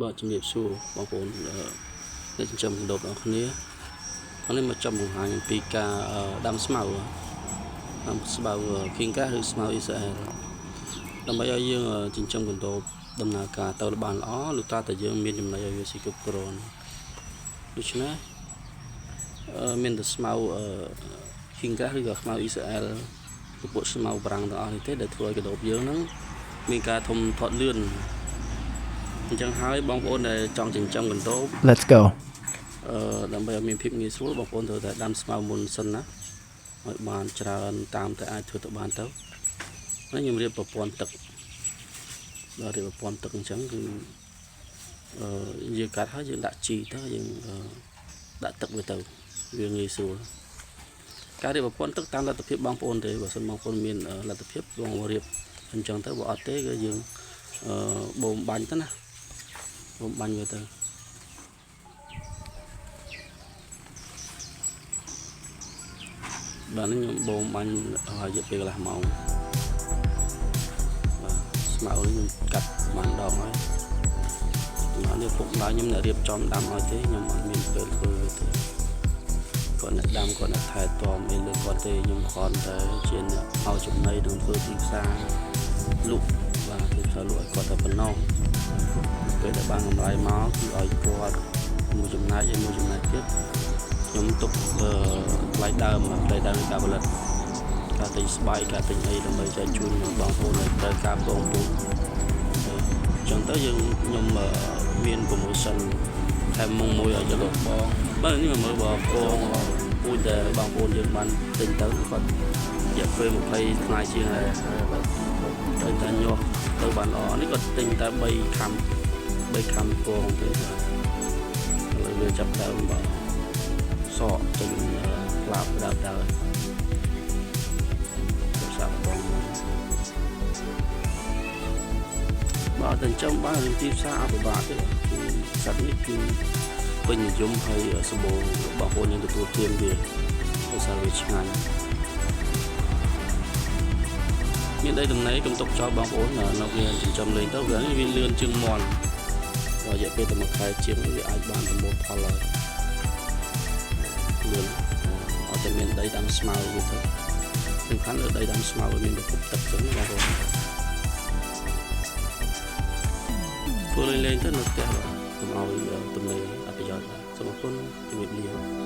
បាទជំរាបសួរបងប្អូនអ្នកចិញ្ចឹមកណ្ដូបទាំងអស់គ្នាថ្ងៃនេះមកចាំបង្ហាញអំពីការដាំស្មៅដាំស្មៅ King Grass ឬស្មៅអ៊ីស្រាអែលដើម្បីឲ្យយើងចិញ្ចឹមកណ្ដូបដំណើរការទៅបានល្អលុះត្រាតែយើងមានចំណីឲ្យវាស៊ីគ្រប់គ្រាន់ដូច្នេះមានតែស្មៅ King Grass ឬក៏ស្មៅអ៊ីស្រាអែលពពួកស្មៅបារាំងទាំងអស់នេះទេដែលធ្វើឲ្យកណ្ដូបយើងហ្នឹងមានការធំធាត់លឿនអញ្ចឹងហើយបងប្អូនដែលចង់ចិញ្ចឹមកណ្ដូប Let's go. ដើម្បីឲ្យមានភាពងាយស្រួលបងប្អូនត្រូវតែដាំស្មៅមុនសិនណាឲ្យបានច្រើនតាមតែអាចធ្វើទៅបានទៅហើយខ្ញុំរៀបប្រព័ន្ធទឹកដល់រៀបប្រព័ន្ធទឹកអញ្ចឹងគឺយើងកាត់ហើយយើងដាក់ជីទៅយើងដាក់ទឹកវាទៅវាងាយស្រួលការរៀបប្រព័ន្ធទឹកតាមលទ្ធភាពបងប្អូនទេបើសិនបងប្អូនមានលទ្ធភាពបងរៀបអញ្ចឹងទៅបើអត់ទេគឺយើងបូមបាញ់ទៅណាបូមបាញ់វាទៅ បាទនេះខ្ញុំបូមបាញ់រយៈពេលកន្លះម៉ោងបាទស្មៅនេះខ្ញុំកាត់ប្រហែលដងហើយបាទនេះពុកម្ដាយខ្ញុំអ្នករៀបចំដាំឲ្យទេខ្ញុំអត់មានពេលធ្វើទេគាត់អ្នកដាំគាត់អ្នកថែទាំអីលើគាត់ទេខ្ញុំគ្រាន់តែជាអ្នកឲ្យចំណីនិងធ្វើទីផ្សារលក់បាទទីផ្សារលក់ឲ្យគាត់តែប៉ុណ្ណោះពេលដែលបានកម្រៃមកគឺឲ្យគាត់មួយចំណែកហើយមួយចំណែកទៀតខ្ញុំទុកថ្លៃដើមថ្លៃដើមនៃការផលិតការទិញស្បែកការទិញអីដើម្បីចែកជូនបងប្អូនដែលត្រូវការបងប្អូនអញ្ចឹងទៅយើងខ្ញុំមាន promotion ថែមមុងមួយឲ្យយកបងបើនេះមកមើលបងប្អូនពូជដែលបងប្អូនយើងបានទិញទៅគាត់រយៈពេល20ថ្ងៃជាងហើយទៅតែញាស់ទៅបានល្អនេះគាត់ទិញតែ3ខាំ3ខាំពងទេបាទឥឡូវវាចាប់ដើមបាទសក់ចេញផ្លាបដើមដើមទៅសាក់បងបាទតែចិញ្ចឹមបានរឿងទីផ្សារអភិបាលទេគឺសត្វនេះគឺពេញនិយមហើយសម្បូរបងប្អូនយើងទទួលទានវាដោយសារវាឆ្ងាញ់មានដីតំណេកុំទុកចោលបងប្អូននៅវាចិញ្ចឹមលេងទៅវាលឿនជាងមាន់រយៈពេលតែមួយខែជាងវាអាចបានប្រមូលផលហើយលឿនអត់តែមានដីដាំស្មៅវាទៅសំខាន់លើដីដាំស្មៅវាមានប្រភពទឹកចឹងបងប្អូនធ្វើលេងៗទៅនៅផ្ទះបាទកុំឲ្យទំនេរអត់ប្រយោជន៍បាទសូមអរគុណជំរាបលា។